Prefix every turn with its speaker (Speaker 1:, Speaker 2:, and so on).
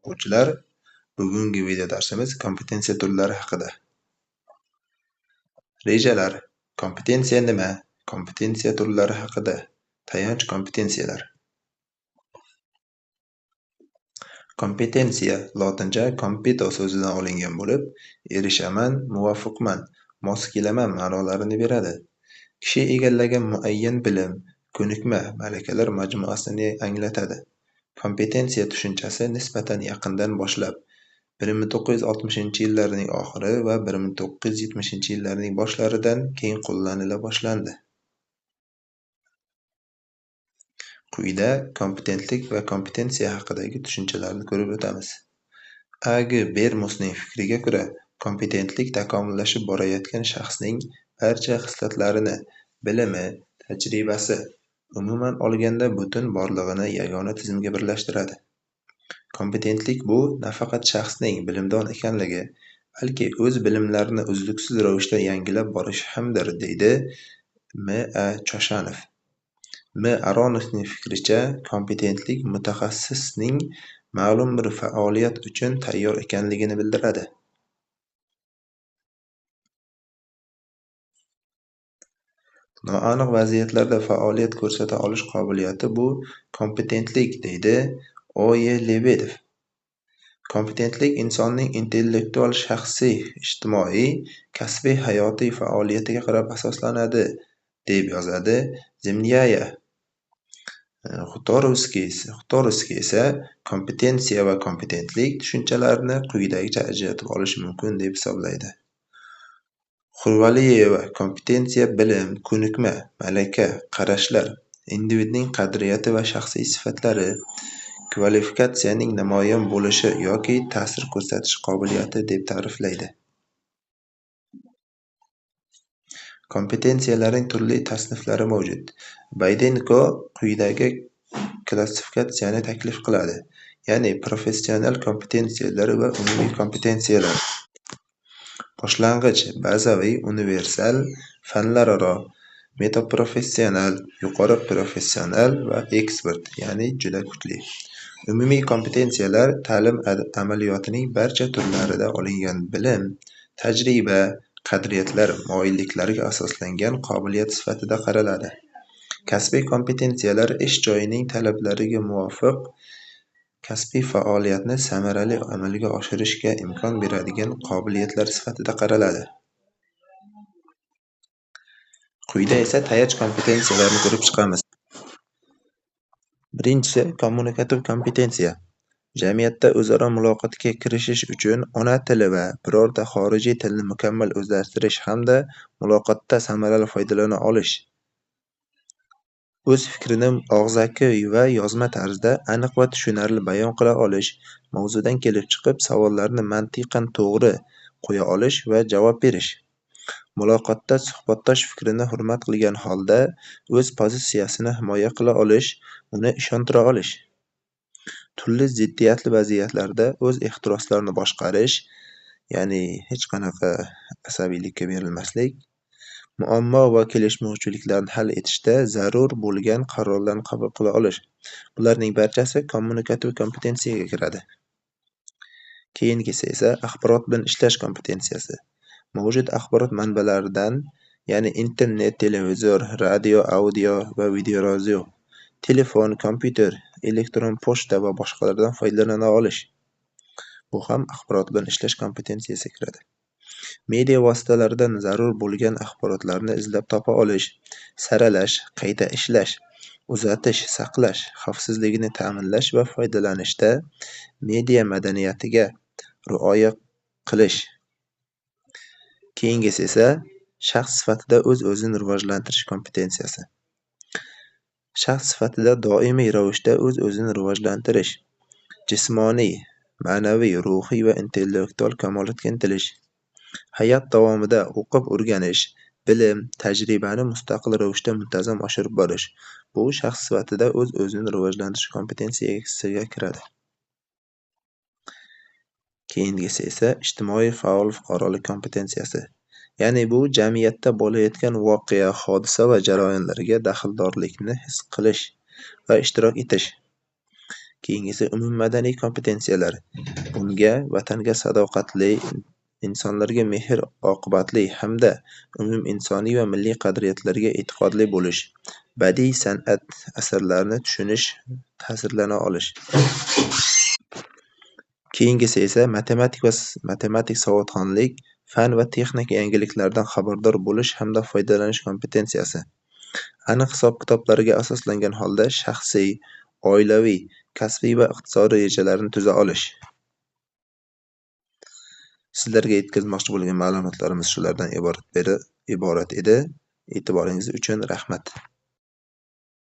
Speaker 1: O'quvchilar, bugungi video darsimiz kompetensiya turlari haqida. Rejalar. Kompetensiya nima? Kompetensiya turlari haqida. Tayanch kompetensiyalar. Kompetensiya lotincha compito so'zidan olingan bo'lib, erishaman, muvofiqman, mos kelaman ma'nolarini beradi. Kishi egallagan muayyan bilim, ko'nikma, malakalar majmuasini anglatadi. Kompetensiya tushunchasi nisbatan yaqindan boshlab 1960-yillarning oxiri va 1970-yillarning boshlaridan keng qo'llanila boshlandi. Quyida kompetentlik va kompetensiya haqidagi tushunchalarni ko'rib o'tamiz. A. G. Bermusning fikriga ko'ra, kompetentlik takomillashib borayotgan shaxsning barcha xislatlarini, bilimi, tajribasi, umuman olganda butun borlig'ini yagona tizimga birlashtiradi. Kompetentlik bu nafaqat shaxsning bilimdon ekanligi, balki o'z bilimlarini uzluksiz ravishda yangilab borishi hamdir, deydi M. A. Choshanov. M. Aronovning fikricha, kompetentlik mutaxassisning ma'lum bir faoliyat uchun tayyor ekanligini bildiradi. Noaniq vaziyatlarda faoliyat ko'rsata olish qobiliyati bu kompetentlik, deydi O. E. Lebedev. Kompetentlik insonning intellektual, shaxsiy, ijtimoiy, kasbiy, hayotiy faoliyatiga qarab asoslanadi, deb yozadi Zemlyaya. Xutorovskiy esa kompetensiya va kompetentlik tushunchalarini quyidagicha ajratib olish mumkin deb hisoblaydi. Xurvaliyeva kompetensiya bilim, ko'nikma, malaka, qarashlar, individning qadriyati va shaxsiy sifatlari, kvalifikatsiyaning namoyon bo'lishi yoki ta'sir ko'rsatish qobiliyati deb ta'riflaydi. Kompetensiyalarning turli tasniflari mavjud. Baydenko quyidagi klassifikatsiyani taklif qiladi, ya'ni professional kompetensiyalar va umumiy kompetensiyalar. Boshlang'ich, bazaviy, universal, fanlararo, metaprofessional, yuqori professional va ekspert, ya'ni juda kuchli. Umumiy kompetensiyalar ta'lim amaliyotining barcha turlarida olingan bilim, tajriba, qadriyatlar, moyilliklarga asoslangan qobiliyat sifatida qaraladi. Kasbiy kompetensiyalar ish joyining talablariga muvofiq kasbiy faoliyatni samarali amalga oshirishga imkon beradigan qobiliyatlar sifatida qaraladi. Quyida esa tayanch kompetensiyalarni ko'rib chiqamiz. Birinchisi kommunikativ kompetensiya. Jamiyatda o'zaro muloqotga kirishish uchun ona tili va birorta xorijiy tilni mukammal o'zlashtirish hamda muloqotda samarali foydalana olish. O'z fikrini og'zaki va yozma tarzda aniq va tushunarli bayon qila olish, mavzudan kelib chiqib savollarni mantiqan to'g'ri qo'ya olish va javob berish. Muloqotda suhbatdosh fikrini hurmat qilgan holda o'z pozitsiyasini himoya qila olish, uni ishontira olish. Turli ziddiyatli vaziyatlarda o'z ehtiroslarini boshqarish, ya'ni hech qanaqa asabiylikka berilmaslik, muammo va kelishmovchiliklarni hal etishda zarur bo'lgan qarorlarni qabul qila olish. Bularning barchasi kommunikativ kompetensiyaga kiradi. Keyingisi esa axborot bilan ishlash kompetensiyasi. Mavjud axborot manbalaridan, ya'ni internet, televizor, radio, audio va videoyozuv, telefon, kompyuter, elektron pochta va boshqalardan foydalana olish. Bu ham axborot bilan ishlash kompetensiyasiga kiradi. Media vositalaridan zarur bo'lgan axborotlarni izlab topa olish, saralash, qayta ishlash, uzatish, saqlash, xavfsizligini ta'minlash va foydalanishda media madaniyatiga rioya qilish. Keyingisi esa shaxs sifatida o'z-o'zini rivojlantirish kompetensiyasi. Shaxs sifatida doimiy ravishda o'z-o'zini rivojlantirish, jismoniy, ma'naviy, ruhiy va intellektual kamolotga intilish, hayot davomida o'qib o'rganish, bilim, tajribani mustaqil ravishda muntazam oshirib borish. Bu shaxs sifatida o'z-o'zini rivojlantirish kompetensiyasiga kiradi. Keyingisi esa ijtimoiy faol fuqarolik kompetensiyasi. Ya'ni bu jamiyatda bo'layotgan voqea, hodisa va jarayonlarga daxldorlikni his qilish va ishtirok etish. Keyingisi umummadaniy kompetensiyalar. Bunga vatanga sadoqatli, insonlarga mehr-oqibatli hamda umuminsoniy va milliy qadriyatlarga e'tiqodli bo'lish, badiiy san'at asarlarini tushunish, ta'sirlana olish. Keyingisi esa matematik va matematik savodxonlik, fan va texnika yangiliklaridan xabardor bo'lish hamda foydalanish kompetensiyasi. Aniq hisob-kitoblarga asoslangan holda shaxsiy, oilaviy, kasbiy va iqtisodiy rejalarni tuza olish. Sizlarga yetkazmoqchi bo'lgan ma'lumotlarimiz shulardan iborat edi. E'tiboringiz uchun rahmat.